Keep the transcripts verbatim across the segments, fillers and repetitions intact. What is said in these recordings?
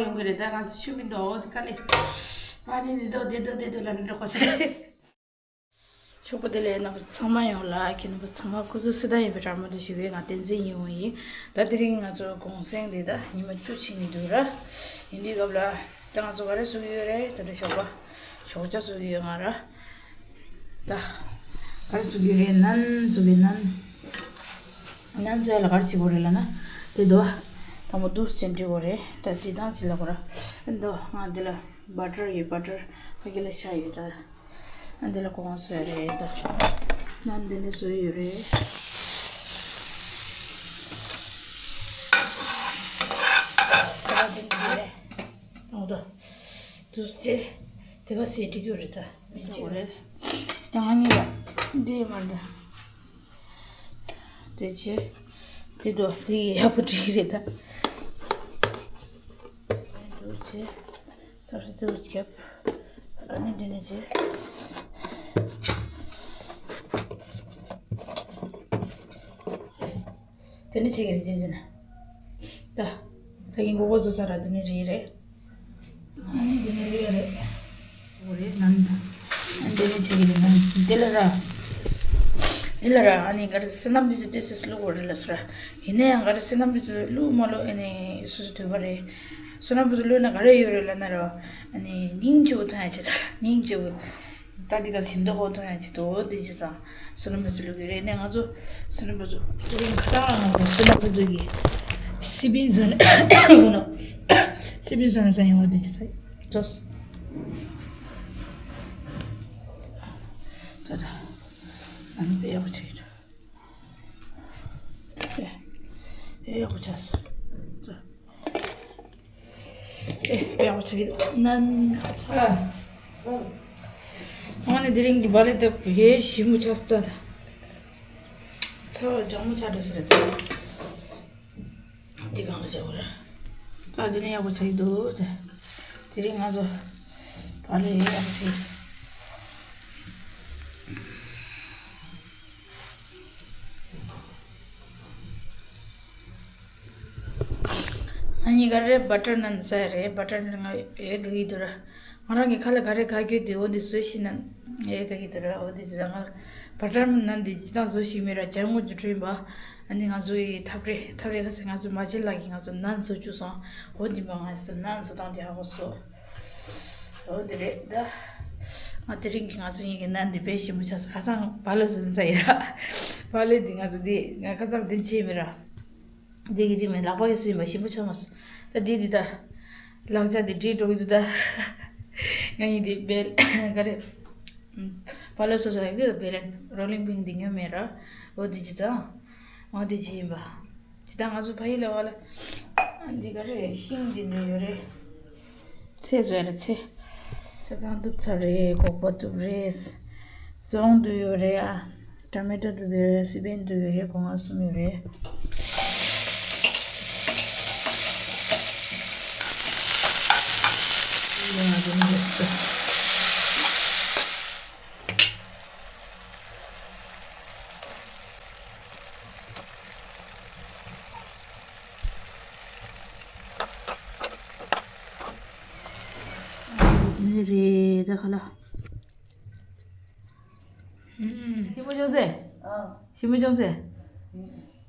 ཡོང་གི་རེད། ད་ང་ཚོ་ཆུ་མི་འདུག་དེ་ག་ལེ། པ་ནི་འདི་འདུག་དེ་འདུག་དེ་འདུག་ལ་འགྲོ་གོ་ཟེར། ཆོག་པ་དེ་ལས་རྣམ་པ་ཚང་མ་ཡོང་ལ་ཁྱེད་རྣམ་པ་ཚང་མ་སྐུ་གཟུགས་གསལ་ཐང་ཡིན་པའི་བཀྲ་མོལ་དུ་ཞུ་བའི་ང་བསྟན་འཛིན་ཡིན་འོང་ཡིན། ད་དེ་རིང་ང་ཚོ་གུང་སེང་འདི་ད་ཉི་མ་བཅུ་ཕྱིན་གྱི་འདུག་ར། ཡིན་དུས་སྐབས་ལ་ད་ང་ཚོ་ག་རེ་བཟོ་གི་ཡོད་རེད། ད་ལྟ་ཞོགས་པ་ཞོགས་ཇ་བཟོ་གི་ཡོད་ང་ར། ད་ག་རེ་བཟོ་གི་རེད། ནན་བཟོ་གི་ནན། ནན་བཟོ་ཡ་ལ་ག་རེ་བྱེད་དགོས་རེད་ལབ་ན། དེ་དོ། དང་པོ་འདུག་སེ་འབྲི་དགོས་རེད། ད་འབྲི་སྟངས་ཅིག་ལབ་དགོས་ར། འདོ་ང་འདི་ལ་བ་ཊར་ཡོད། བ་ཊར་ཕ་གི་ལ་ཤ་ཡོད་ད། ཨ་འདི་ལ་གོང་བཟོ་ཡ་རེད་ད། ནན་འདི་ནས་བཟོ་ཡི་ཡོད་རེད། ད་འདི་འདི་རེད། འོ་ད། འདུག་སེ་དེ་ག་སེ་འབྲི་གི་ཡོད་རེད་ད། མི་འགྲིག་རེད། ད་ང་གཉིས་ལ་འདི་ཡོད་མ་རེད་ད། དེ་བྱས། དེ་དོ་དེ་ཡག་པོ་འགྲིག་རེད་ད། དེ་བྱས། ད་རེ་དེ་རྒྱབ། ཨ་ནི་འདི་ནས་བྱས། དེ་ནས་བྱེད་ཀྱི་རེད་ཅེས་ཟེར་ན། ད། ད་ཡིན་མགོ་སྐོར་བཟོ་ཚར་ར་དེ་ནས་རེད་རེད། ཨ་ནི་འདི་ནས་རེད་རེད། འོ་རེད་ནམ། ཨ་འདི་ནས་བྱེད་ཀྱི་རེད་ནམ། འདི་ལ་ར། འདི་ལ་ར་ཨ་ནི་ག་རེ་བསོད་ནམས་མི་ཚོས་ཏོག་ཙམ་བླུགས་དགོས་རེད་ལབ་སོང་ར། ཡིན་ན་ཡང་ག་རེ་བསོད་ནམས་མི་ཚོས་བླུགས་མ་བླུགས་ཨ་ནི་སོ་སོའི་འདོད་པ་རེད། བསོད་ནམས་མི་ཚོས་བླུགས་ན་ག་རེ་ཡོད་རེད་ལབ་ན་ར། ཨ་ནི་སྙིང་རྗེ་པོ་མཐོང་ཡ་ཆེད་དུ་སྙིང་རྗེ་པོ། ད་འདི་ག་ཞིམ་མདོག་ཁོག་མཐོང་ཡང་ཆེད་དུ་འོ་འདི་ཅི་ཙང་བསོད་ནམས་མི་ཚོས་བླུགས་ཀྱི་རེད། ནས་ང་ཚོ་བསོད་ནམས་མི་ཚོ་དེ་རིང་ཁ་སང་ང་ཚོ་བསོད་ནམས་མི་ཚོ་གི་སི་པན་བཟོ་ནས་ཡོང་ནོ། སི་པན་བཟོ་ནས་ས་ཡོང་བ་འདི་ཅི་ཙང་ཙོ། ད་ད་ཨ་ནི་དཔེ་ཡག་པོ་བྱེད་ཀྱི་འདུག་དཔེ་ཡག་པོ་བྱས་སོང་། ཨེ་དཔེ་ཡག་པོ་ཆགས་ཀྱི་འདུག་ནན་ཨ། ཨ་ནི་དེ་རིང་གི་བག་ལེབ་དེ་ཧེ་ཞིམ་པོ་ཆགས་སོང་ད། ཚ་བ་ལྗང་མོ་ཆགས་འགྲོ་སོང་ད། འདི་གང་ལ་བྱ་བ་རེད། ད་དེ་ནས་ཡག་པོ་ཆགས་ཀྱི་འདུག་ད། དེ་རིང་ང་ཚོ་བག་ལེབ་ཡག་པོ་བྱས། ང་གཉིས་ཀ་རེ་བ་ཊར་ནན་ཟ་ཡ་རེད། བ་ཊར་ནན་ང་ཡོད་དགའ་གི་འདུག་ར། ང་རང་གི་ཁ་ལ་ག་རེ་ག་གྱོད་དེ་འོ་འདི་བཟོ་ཤེས་ན་ཡོད་དགའ་གི་འདུག་ར། འོ་འདི་ཇི་ལྟར་ང་བ་ཊར་ནན་འདི་ཇི་ལྟར་བཟོ་ཤེས་མེད་ར། ཇ་དངོས་ཀྱི་ཁྲོན་པ་ཨ་ནི་ང་ཚོ་ཡི་ཐབ་རེ་ཐབ་རེ་ག་ཚད་ང་ཚོ་མ་བྱེད་ལགས་ཀྱིས་ང་ཚོ་ནན་བཟོ་བཅུག་སོང་། འོ་འདི་མ་ང་ཚོ་ནན་བཟོ་སྟངས་དེ་ཧ་གོ་སོང་། འོ་འདི་རེད་ད། ང་དེ་རིང་གི་ང་ཚོ་གཉིས་ཀྱི་ནན་འདི་དཔེ་ཞིམ་པོ་ཆགས་སོང་། ཁ་སང་བག་ལེབ་བཟོ་ཚར་ཡིན་ར། བག་ལེབ་འདི་ང་ཚོ་འདི་ང་ཁ་སང་འདི་བྱས་མེད་ར། འདི་གི་རིགས་མེད་ལག་པ་གིས་བཟོས་ཡིན་པ་ཞིམ་པོ་ཆགས་མ་སོང་། ད་འདི་འདི་ད། ལག་ཆ་འདི་བྲིས་འགྲོ་གི་འདུག་ད། ང་གཉིས་འདི་བེལ་ག་རེ། བག་ལེབ་བཟོ་ས་ཡག་གི་བེ་ལན་རོ་ལིང་པིན་འདི་ཉོས་མེད་ར། འོ་འདི་ཅི་ཙང་། འོ་འདི་ཅི་ཡིན་པ། ཅི་ད་ང་ཚོ་ཕ་ཡུལ་ལ་བ་ལ། འདི་ག་རེ་ཤིང་འདི་འདྲ་ཡོད་རེད། ཚེ་བཟོས་རེད་ཚེ། ཚེ་ཚང་གཏུབ་ཚར་རེད། སྒོག་པ་གཏུབ་རེད། ཟོང་འདུ་ཡོད་རེད་ཨ། ཊོ་མེ་ཊོ་འདུ་ཡོད་རེད། སི་པན་འདུ་ཡོད་རེད། སྒོ་ང་གསུམ་ཡོད་རེད། ནི་རེད་ད་ཁ་ལ། ཞིམ་པོ་བྱུང་ཟེ། ཞིམ་པོ་བྱུང་ཟེ།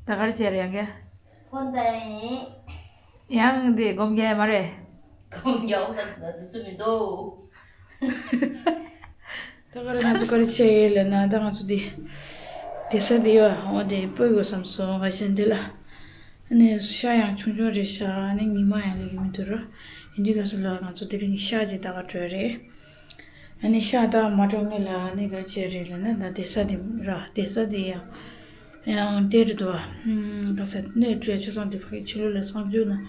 ད་ག་རེ་བྱས་རེད་ཡང་ག་ཕོན་ད་ཡིན། ཡང་འདི་སྒོམ་རྒྱག་ཡ་མ་རེད། སྒོམ་རྒྱག་ས་འདི་ཚོ་མི་འདུག་ད་ག་རེ་ང་ཚོ་ག་རེ་བྱས་ཡོད་ལབ་ན་ད་ང་ཚོ་འདི། དེ་ས་འདི་བ་འོ་དེ་སྤོས་དགོས་བསམ་སོང་ང་ཤ་འདི་ལ། ཨ་ནི་ཤ་ཡང་ཆུང་ཆུང་རེད་ཤག་ཨ་ནི་ཉི་མ་ཡང་ལེགས་ཀྱི་མི་འདུག་ར། ཡིན་དུས་ག་སུ་ལ་ང་ཚོ་དེ་རིང་ཤ་ཅིག་ད་ག་བྲོས་རེད། ཨ་ནི་ཤ་ད་མ་བྲོས་ངེས་ལ་ཨ་ནི་ག་བྱས་རེད་ལབ་ན་ད་དེ་ས་དེ་ར་དེ་ས་དེ་ཡང་། ཡང་དེ་རེད་དོ། ཨ་ག་ས་གནས་སྤྲོད་ཆ་ཚང་དེ་ཕ་གི་ཕྱི་ལོགས་ལ་གསང་སྤྱོད་ན་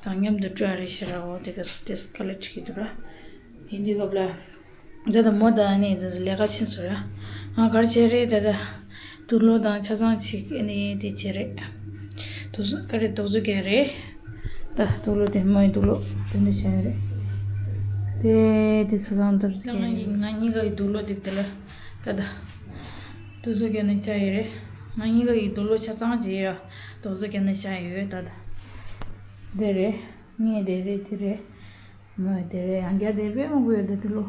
དང་མཉམ་དུ་སྤྲོད་རེད་ཤག་ར། འོ་དེ་ག་སུ་དེ་ས་ག་ལ་ཁྲིད་ཀྱི་འདུག་ར། ཡིན་དུས་སྐབས་ལ། ད་ལྟ་མོ་དང་ཨ་ནི་ལས་ཀ་ཕྱིན་སོང་ཡ། ང་ག་རེ་བྱས་རེད་ད་ལྟ། དུག་ལོག་དང་ཆ་ཚང་ཅིག་ཨ་ནི་དེ་བྱས་རེད། དུག་ག་རེ་དུག་རྫས་རྒྱག་རེད། ད་དུག་ལོག་དེ་མོ་ཡི་དུག་ལོག་དེ་འདྲ་བྱས་རེད། དེ་དེ་ཆ་ཚང་ཐབས་ཟིག་ང་གི་ང་གཉིས་ཀ་ཡི་དུག་ལོག་དེ་དེ་ལ་ད་ད། དུག་རྫས་རྒྱག་ནས་བྱ་ཡི་རེད། ང་གཉིས་ཀ་ཡི་དུག་ལོག་ཆ་ཚང་བྱས་ཡ། དུག་རྫས་རྒྱག་ནས་བྱ་ཡི་ཡོད་ད་ད། དེ་རེད། ངས་དེ་རེད་དེ་རེད། མོས་དེ་རེད། ཡང་བསྐྱར་དེ་དཔེ་མང་པོ་ཡོད་རེད། དེ་ལོ་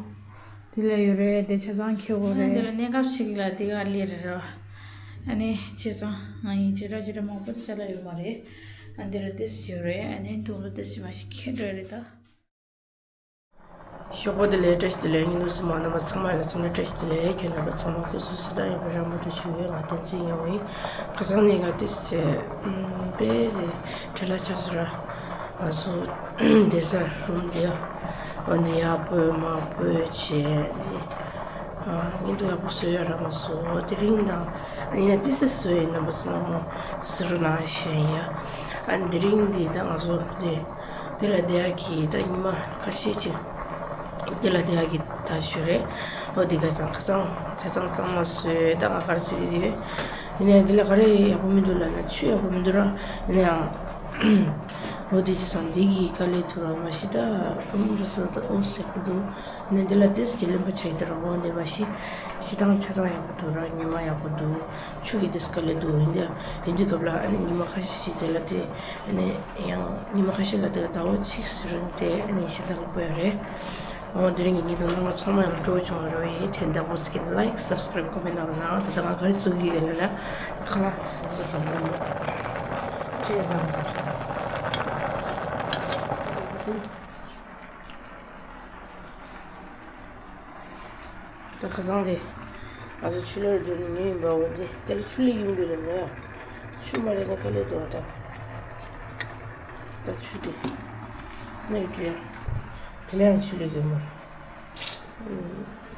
དེ་ལ་ཡོད་རེད། དེ་ཆ་ཚང་ཁྱེར་དགོས་རེད། དེ་ལ་གནས་སྐབས་ཤིག་ལ་དེ་ག་ལས་རེད་རོ། ཨ་ནི་ཆ་ཚང་ང་ཡིན་བྱེ་བྲག་བྱེ་བྲག་མང་པོ་དེ་ཆ་ལ་ཡོད་མ་རེད། ཨ་འདི་ལ་ཏིས་ཡོད་རེད། ཨ་ནི་དུང་ལོ་ཏིས་ཡོད་མ་ཞིག་ཁྱེར་འགྲོ་རེད་ད། ཞོགས་པ་དེ་ལས་བཀྲ་ཤིས་བདེ་ལེགས། ཉིན་དུ་སུ་མ་རྣམ་པ་ཚང་མ་ལ་འཚམས་འདྲི་བཀྲ་ཤིས་བདེ་ལེགས། ཁྱེད་རྣམ་པ་ཚང་མ་སྐུ་གཟུགས་སུ་དང་ཡོད་པ་ར་མ་ཏུ་ཞུ་ཡོད། ང་བསྟན་འཛིན་ཡང་བའི་ཁ་སང་ནས་ང་ཏིས་ཚེ་པེ་ཟེ་བྲེལ་ལ་ཆགས་སུ་ར། ང་ཚོ་བསྡད་ས་རུམ་དེ་འོ་འདི་ཡག་པོ་མ་པོ་བྱས་ནས་ཉིན་དུ་ཡག་པོ་བཟོས་ཡོད་ར་མ་བཟོ། དེ་རིང་དང་ཡིན་ན་ཏིས་བཟོས་ཡིན་རྣམ་པ་ཚོ་ནང་མོ་ཟེར་རོ་ན་ཤེས་ཡ། ཨ་འདི་རིང་འདི་ད་ང་ཚོ་འདི། དེ་ལ་དེ་ཡག་གི་ད་ཉི་མ་ཁ་ཤས་ཅིག་དེ་ལ་དེ་ཡག་གི་ད་ཞུ་རེད། འོ་དེ་ག་ཚང་ཁ་སང་ཆ་ཚང་གཙང་མ་བཟོས། ད་ང་ག་རེ་ཟེར་གི་ཡོད། ཡིན་ནའང་དེ་ལ་ག་རེ་ཡག་པོ་མི་འདུག་ལབ་ན་ཆུ་ཡག་པོ་མི་འདུག་ར། ཡིན་ནའང་འོ་དེ་ཆ་ཚང་འདི་གི་དཀའ་ལས་ཐུག་ར་མ་གཞི། ད་རུམ་ཟ་ས་ད་འོ་ཟེར་གི་འདུག་ཡིན་ནའང་དེ་ལ་དེ་ཟེར་ལེན་པ་ཆགས་ཀྱི་འདུག་ར། འོ་དེ་མ་གཞི་གཞི་ད་ཆ་ཚང་ཡག་པོ་འདུག་ར། ཉི་མ་ཡག་པོ་འདུག་ཆུ་གི་དེ་དཀའ་ལས་འདུག་ཡིན་དེ་ཡིན་དུས་སྐབས་ལ་ཨ་ནི་ཉི་མ་ཁ་ཤས་ཤིག་དེ་ལ་དེ་ཨ་ནི་ཡང་ཉི་མ་ཁ་ཤས་ལ་དེ་ཟླ་བ་གཅིག་ཟེར་རིང་དེ་ཨ་ནི་ཤ་སྟག་ལ་སྤོ་ཡ་རེད། འོ་དེ་རིང་གི་ཉིན་དུ་རྣམ་པ་ཚང་མ་ལ་སྤྲོ་བོ་བྱུང་བ་རོ་ཡིན། དེ་འདྲ་པོ་ཟིག་གི་ལའིཀ་སབ་སི་ཀ་རེབ་ཀོ་མེན་ནང་ལ་གནང་། ད་ལྟ་ང་ག་རེ་བཟོ་གི་ཡོད་ལ་ལ་ཁ་ལག་བཟོ་ཙམ་ལ་ནི་ཅེས་བཟང་བཟང་ཞིག་ད། ད་ཁ་སང་དེ་ང་ཚོ་ཆུ་ལོར་འགྲོ་ནི་ཉོས་ཡིན་པ། འོ་དེ་དེ་ལ་ཆུ་ལེགས་ཡིན་འདུག་ལ་ནས་ཆུ་མ་རེད་ན་དཀའ་ལས་འདུག་ད་ད་ཆུ་དེ་ནས་འགྲོ་ཡ་དེ་ལ་ཡང་ཆུ་ལེགས་ཡོད་མ་རེད།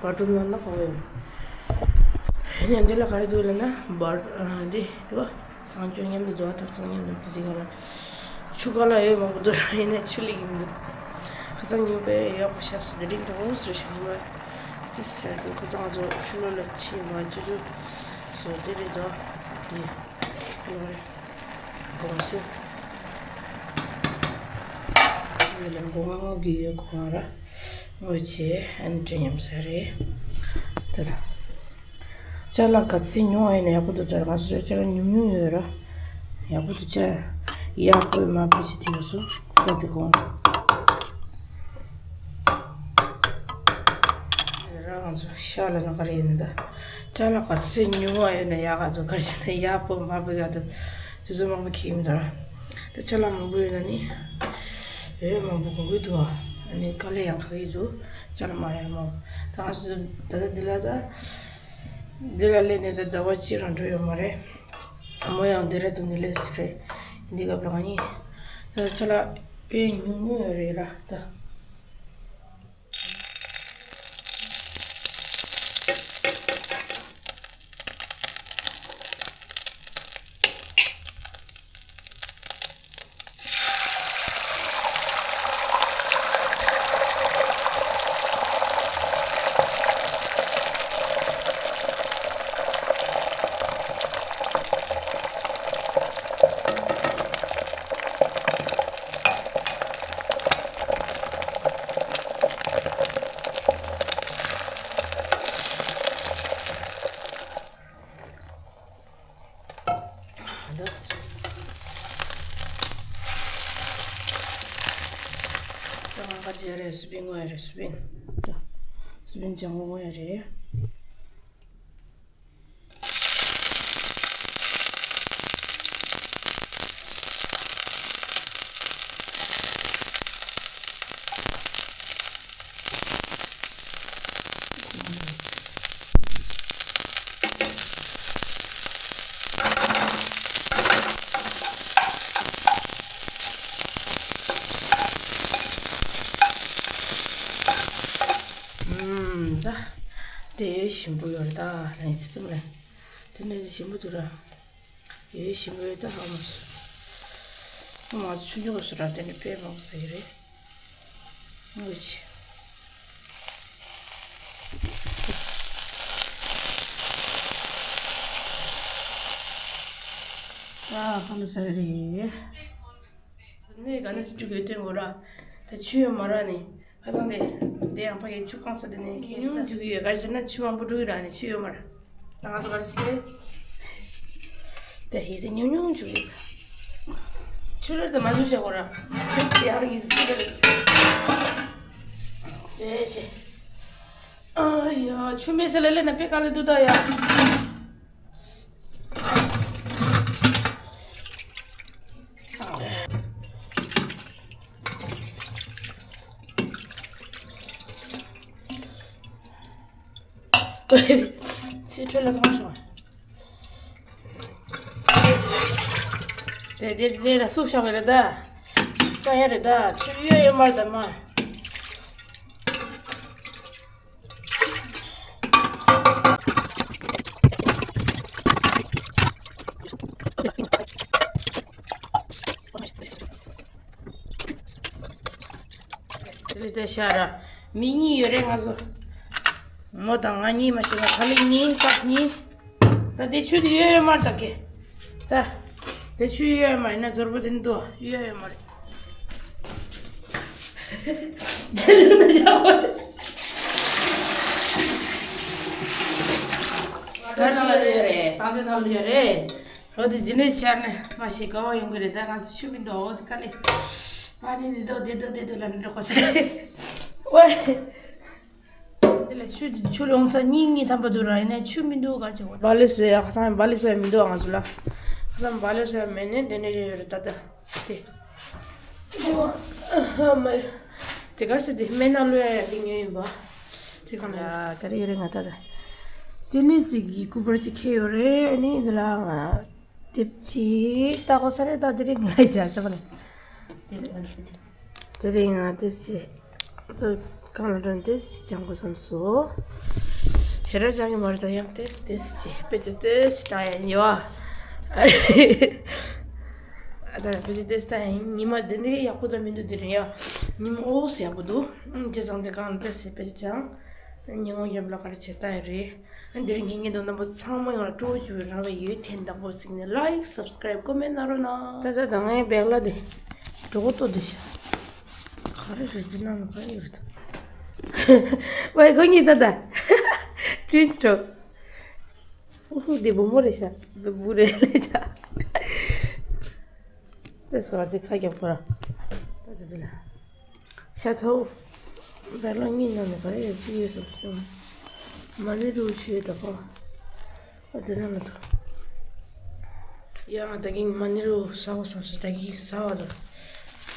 བར་སྒྲུབ་ན་ན་གང་ཡོད། ཡིན་ནའང་འདི་ལ་ག་རེ་འདུག་ལབ་ན་བར་འདི་འདུག་བ། གསང་སྤྱོད་མཉམ་དུ་འདུག་བ། ཐབ་ཚང་མཉམ་དུ་འདུག་དེ་ག་ལ་ཆུ་ག་ལ་ཡོད་མང་པོ་འདུག་ར། ཡིན་ནའང་ཆུ་ལེགས་ཡིན་འདུག་ཁ་སང་ཉིན་པས་ཡག་པོ་ཤ་སུ་དེ་རིང་དང་འོ་ཟེར་ཤ་ཉིན་པ་དེ་ཟེར་དུས་ཁ་སང་ང་ཚོ་ཆུ་ལོ་ལ་ཕྱིན་མ་ཆུ་ཆུ་ཟོ་དེ་རེད་འདུག་དེ་ལོ་རེད། དགོང་ཟེར་ཡོད་ལ་དགོང་ང་ངོ་གི་ཡོད་དགོང་ང་ར་ངོ་ཆེ་ཨན་དྲི་ཉམས་ས་རེད་ད་ད། ཅ་ལག་ག་ཚད་ཉུང་བ་ཡིན་ན་ཡག་པོ་འདུག་ད་ང་ཚོ་ཅ་ལག་ཉུང་ཉུང་ཡོད་ར། ཡག་པོ་འདུག་ཅ་ཡག་པོ་མ་པོ་ཅི་དེ་ཡོད་སོ། ད་དེ་གོང་ར་ང་ཚོ་ཤ་ལ་ན་ག་རེ་ཡིན་ད། ཅ་ལག་ག་ཚད་ཉུང་བ་ཡོད་ན་ཡག་ག་ཚོ་ག་རེ་བྱེད་ན་ཡག་པོ་མ་པོ་ག་ད་དེ་ཚོ་མང་པོ་ཁྱེར་ཡིན་ད་ར། ད་ཅ་ལག་མང་པོ་ཡོད་ན་ནི་ཡོད་མང་པོ་གོ་གི་འདུག་ཨ་ནི་དཀའ་ལས་ཡང་ཁག་གི་འདུག་ཅ་ལག་མ་ཡག་མོ་ད་ང་ཚོ་ད་ད་འདི་ལ་ད། འདི་ལ་སླེབས་ནས་ད་ཟླ་བ་གཅིག་རང་འགྲོ་ཡོད་མ་རེད། མོ་ཡང་འདི་ར་དུ་ནི་ལས་སུ་རེད། འདི་སྐབས་རང་ཡིན། ད་ཆ་ལ་དཔེ་ཉུང་ཉུང་ཡོད་རེད་ར་ད། ད་ང་ག་ཅི་རེད། སུ་པིན་ངོ་ཡ་རེད། སུ་པིན་ད་སུ་པིན་ཅང་ངོ་ཡ་རེད། ཨུམ། ད་དེ་ཞིམ་པོ་ཡོད་རེད་ད། ལན་ཅི་ཙམ་ལན། དེ་ནས་ཞིམ་པོ་འདུག་ར། ཡོད་ཞིམ་པོ་ཡོད་ད་ཧ་མ་སོ། ང་ཚོ་ཆུང་ཆུང་སུ་ར་དེ་ནས་དཔེ་མང་ཟ་གི་རེད། ངོ་ཆེ། ཨ་ཧ་མ་ཟ་གི་རེད། ནས་ག་ནས་སུ་འཇུག་ཡོད་དོན་གོ་ར། ད་ཆུ་ཡོད་མ་ར་ནི། ཁ་སང་དེ། དེ་ཡང་ཕ་གི་ཆུ་གང་ས་དེ་ནས་ཁྱེད་ཉུང་འཇུག་ཡོད་ག་རེ་ཟེར་ན་ཆུ་མང་པོ་འགྲོ་གི་ར་ནི་ཆུ་ཡོད་མ་ར། ད་ང་ཚོ་ག་རེ་ཟེར་གི་རེད། དེ་ཧི་ཟེར་ཉུང་ཉུང་འཇུག་ཡོད། ཆུ་རེད་དེ་མ་ཟུག་བྱ་གོ་ར། ཆུ་ཡག་ཡིན་ཟིག་རེད། ཨེ་ཆེ། ཨ་ཡ་ཆུ་མེད་ས་ལ་ལེ་ན་པེ་ག་ལེ་འདུག་ད་ཡ། ཕྱི་དྲོ་ལ་ཚང་ཞོག་དེ་དེ་དེ་ལ་སུག་ཤོག་གི་རེད་ད། ས་ཡ་རེད་ད། ཆུ་ཡོད་ཡོད་མ་རེད་ད་མ། དེ་ལས་དེ་ཤ་ར། མི་གཉིས་ཡོད་རེད་ང་ཚོ། མོ་དང་ང་གཉིས་མ་ཤི་ན་ཁ་ལི་གཉིས་སྟག་གཉིས། ད་དེ་ཆུ་དེ་ཡོད་ཡོད་མ་རེད་ད་ཀེ། ད། དེ་ཆུ་ཡོད་ཡོད་མ་ཡིན་ན་འཛོར་པོ་དེ་འདུག་ཡོད་ཡོད་མ་རེད། དེ་ལུག་ན་ཡག་པོ་རེད། ག་ནང་ལ་ཡོད་རེད། སང་ལོའི་ནང་ལ་ཡོད་རེད། འོ་དེ་ཇི་ནས་ཤར་ནས་མ་ཤེས་ག་བ་ཡོང་གི་རེད་ད། ང་ཚོ་ཆུ་མི་འདུག་འོ་དེ་དཀའ་ལས། ཨ་ནི་འདི་དོ་འདི་དོ་འདི་དོ་ལ་འགྲོ་གོ་ས་རེད། ཝེ། འདི་ལ་ཆུ་འདི་ཆུ་ལོང་ས་གཉིས་གཉིས་ཐམ་པ་འདུག་ར་ཡིན་ན་ཆུ་མི་འདུག་ག་ཅི་གོ། སྦ་ལེ་བཟོ་ཡ་ཁ་སང་སྦ་ལེ་བཟོ་ཡ་མི་འདུག་ང་ཚོ་ལ། ཁ་སང་སྦ་ལེ་བཟོ་ཡ་མེད་ནས་འདི་ནས་རེད་ཡོད་རེད་ད་ད། དེ། ཨ་མ། དེ་ག་ས་དེ་སྨན་སྣ་ལོས་ཡ་དེ་ཉོས་ཡིན་པ། དེ་གང་ལ་ཡ་ག་རེ་ཡོད་རེད་ང་ད་ད། ཅི་ནི་ཞིག་གི་སྐུ་པར་ཅིག་ཁྱེར་ཡོད་རེད། ཨ་ནི་འདི་ལ་ང་དེབ་ཅིག་ལྟ་གོ་ས་རེད་ད། དེ་རིང་ང་ཡ་ཅག་ཅག་ནི། དེ་རིང་ང་དེ་ཞེ། ད་གང་ལ་འགྲོ་ནས་ཏེས་ཅི་སྦྱང་དགོས་བསམ་སོང་། ཞེ་དྲག་སྦྱང་གི་མ་རེད་ད། ཡང་ཏེས་ཏེས་ཅི་དཔེ་ཆ་ཏེས་ཅི་ད་ཡང་ཉེ་བ། ཨ་ད་དཔེ་ཆ་ཏེས་ད་ཡང་ཉི་མ་འདི་འདྲའི་ཡག་པོ་ད་མི་འདུག་དེ་རིང་ཡ། ཉི་མ་ཨོ་སི་ཡག་པོ་འདུག་ཨང་ཅི་ཚང་ཅི་གང་ལ་ཏེས་ཅི་དཔེ་ཆ་སྦྱང་། ཉིན་མོ་རྒྱབ་ལ་ག་རེ་བྱེད་ད་ཡ་རེད། འདིར་འགྱིང་ངེས་དང་རྣམ་པ་ཚང་མ་ཡོང་ལ་སྤྲོ་བོ་བར་རང་བའི་ཡོད་ཐེན་བདག་པོ་གཟིགས་ནས་ལའིག་སབ་སི་ཀ་རའིབ་ཀོ་མེན་ན་རོ་ན། ད་ད་ད་ངའི་བེག་ལ་དེ་གྲོགས་ཏོ་དེ་ཤ། ག་རེ་རེད་དེ་ནང་ལ་ག་རེ་ཡོད་རེད། ཝའི་ཁོ་གཉིས་ད་ད། ཀྲིས་ཀྲོ། ཨུ་ཧུ་དེ་བུ་མོ་རེད་ཤ། བུ་བུ་རེད་ལེ་ཆ། དེ་སོ་དེ་ཁ་རྒྱབ་ཁོ་ར། ད་ད་དེ་ལ། ཤ་ཚ་བོ། བེག་ལ་གཉིས་ནང་ནས་ག་རེ་ཡོད་ཅི་ཡོད་བསམ་སོང་། མ་ཎི་རུ་ཆུ་ཡོད་ད་ཁོ། ཨ་དེ་ནང་ལ་ཐོ། ཡ་ང་ད་གིན་མ་ཎི་རུ་ཟ་བ་བསམ་སོང་། ད་གིན་ཟ་བ་ལ།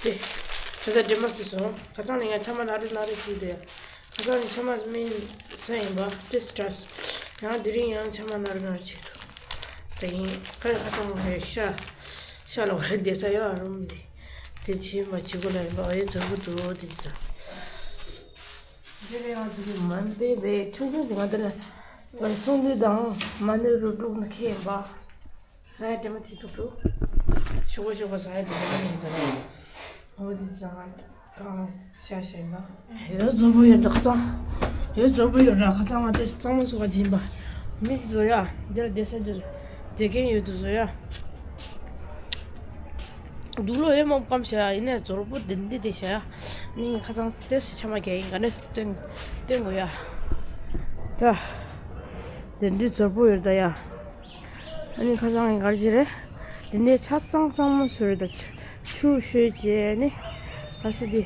དེ། ད་ད་འདྲེ་མ་སི་སོང་། ཁ་ཚང་ནས་ང་ཚང་མ་ན་རུ་ན་རུ་ཅི་དེ། ཁ་སང་ནི་ཆ་མ་སྨིན་ས་ཡིན་པ་ཏེ་སི་ཏྲས། ཡང་དེ་རིང་ཡང་ཆ་མ་ནར་ནར་བྱེད་དོ། དེ་ཡིན་ཁ་ཁ་སང་ཧེ་ཤ། ཤ་ལ་བར་བསྡད་ས་ཡོད་ཨ་རུམ་དེ། དེ་བྱེད་མ་བྱེད་གོ་ལ་ཡིན་པ་ཨེ་ཛོར་གོ་དུ་དེ་ཟ། དེ་རིང་ང་ཚོ་གི་མ་འབེ་བེ་ཆུང་ཆུང་དེ་ང་དེ་ལ་སུང་དུ་དང་མ་ནུ་རུ་དྲུག་ན་ཁེ་ཡིན་པ། ཟ་ཡ་དེ་མ་ཐི་ཐུག་ཐུག་ཤོག་པོ་ཤོག་པོ་ཟ་ཡ་དེ་མ་ཡིན་ད་རེད། འོ་དེ་ཟ་ང་གང་ཤ་ཤ་ཡིན་ན། ཡོད་ཛོར་པོ་ཡོད་ད་ཁ་ཚང་། ཡོད་ཛོར་པོ་ཡོད་ར་ཁ་ཚང་ང་དེ་གཙང་མ་སུ་ག་སྦྱིན་པ། མི་ཟོ་ཡ་འདིར་བསྡད་ས་འདིར་བསྡད་མཁན་ཡོད་དུ་ཟོ་ཡ། སྡུག་ལོ་ཡོད་མ་སྐམ་ཤ་ཡ་ཡིན་ནས་ཛོར་པོ་དེ་འདི་དེ་ཤ་ཡ། ནི་ཁ་ཚང་དེ་སི་ཆ་མ་གས་ཡིན་ག་ནས་སྟོན་སྟོན་དགོས་ཡ། ད་དེ་འདི་ཛོར་པོ་ཡོད་ད་ཡ། ཨ་ནི་ཁ་སང་ངས་ག་རེ་བྱས་རེད། འདི་ནས་ཆ་གཙང་གཙང་མ་བཟོས་རེད་ད། ཆུ་བཤོས་བྱས་ནི། ག་ས་འདི།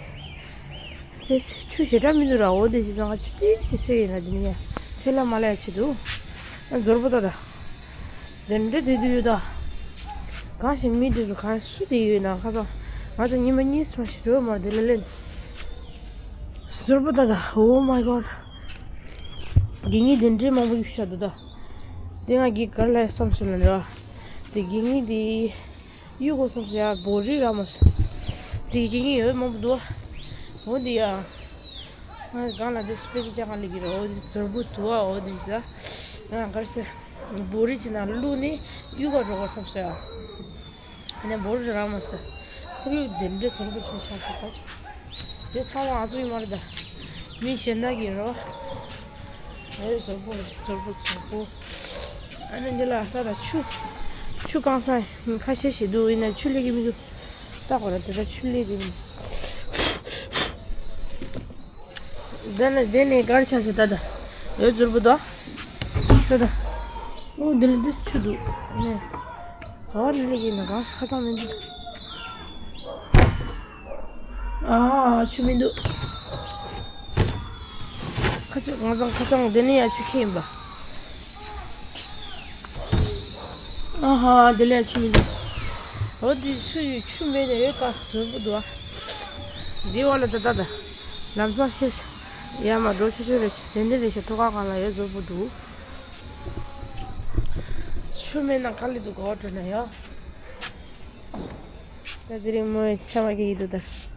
དེ་ཆུ་ཞེ་དྲག་མི་འདུག་ར། འོ་དེ་བྱས་ཙང་ང་ཆུ་ཏོག་ཙམ་བཤོས་ཡིན་ན་འདི་ནས་ཡ། ཐོན་ལ་མ་ལ་ཡ་བྱེད་འདུག་ཨ་ཛོར་པོ་ད་ད། དེ་འདྲ་དེ་དུ་ཡོད་ད། གང་ཞིག་མི་དེ་ཚོ་ག་སུ་དེ་ཡོད་ན་ཁ་སང་། ང་ཚོ་ཉི་མ་གཉིས་མ་ཞིག་འགྲོ་མ་རེད་དེ་ལ་ལེན། ཛོར་པོ་ད་ད། Oh my god། དགེ་བསྙེན་གདན་འདྲེ་མང་པོ་ཡོད་ཤག་འདུག་ད། དེ་ང་གི་གར་ལ་བསམ་སོང་ལ་ར། དེ་དགེ་བསྙེན་དེ་གཡུག་གོ་བསམ་སོང་ཡ། བོ་རི་ར་མ་སོང་། དེ་དགེ་བསྙེན་ཡོད་མང་པོ་འདུག་འོ་དེ་ཡ། ང་གང་ལ་དེ་སི་པེ་ཤལ་ཅག་གང་ལ་གི་ར། འོ་དེ་ཛོར་པོ་དུ་བ་འོ་དེ་ཟ། ང་གར་སེ། བོ་རི་ཅི་ན་ལུ་ནི་གཡུག་ག་འགྲོ་གོ་བསམ་སོང་ཡ། ནས་འབོར་རང་མ་སྟ། ཁོར་ཡུག་དེ་འདྲའི་ཛོར་པོ་ཆེ་ཤག་ཅིག་པ་ཅིག་དེ་ཚང་མ་ང་ཚོ་ཡིན་མ་རེད་ད། མི་གཞན་དག་གིས་རོ། ཨེ་ཛོར་པོ་ཛོར་པོ་ཛོར་པོ། ཨ་ནི་འདི་ལ་ས་ད་ཆུ། ཆུ་གང་ས་ཁ་ཤས་ཤིག་འདུག་ཡིན་ན་ཆུ་ལེགས་ཀྱི་མི་འདུག་ལྟ་གོ་ར་དེ་ད་ཆུ་ལེགས་ཀྱི་མི་འདུག་དེ་ནས་དེ་ནས་གར་ཆ་ཞིག་ད་ད། ཡོད་ཛོར་པོ་ད། ད་ད། ཨོ་འདི་ལ་འདི་ཆུ་འདུག་ནས། ག་བ་ལི་ལི་ཡིན་ན་གང་ཁ་ཚང་མི་འདུག་ཨ་ཆུ་མི་འདུག་ཁ་ཆུ་ང་ཚང་ཁ་ཚང་འདི་ནས་ཡ་ཆུ་ཁྱེར་ཡིན་པ། ཨ་ཧ་འདི་ལས་ཆུ་མི་འདུག་འོ་འདི་ཆུ་ཡོད་ཆུ་མེད་ནས་ཡོད་ཀ་ཟོར་པོ་འདུག་ཨ། འདི་བ་ལ་ད་ད་ད། ལམ་སང་ཤེས་ཤ། ཡ་མ་འགྲོ་ཆུ་ཆུ་རེ་ཆུ་དེ་འདི་རེ་ཤ་ཐོ་ཀ་གང་ལ་ཡོད་ཟོར་པོ་འདུག་ཆུ་མེད་ན་ག་ལི་འདུག་ག་བ་འགྲོ་ན་ཡ། ད་དེ་རིང་མོའི་ཆ་མ་གི་ཡི་འདུག་ད།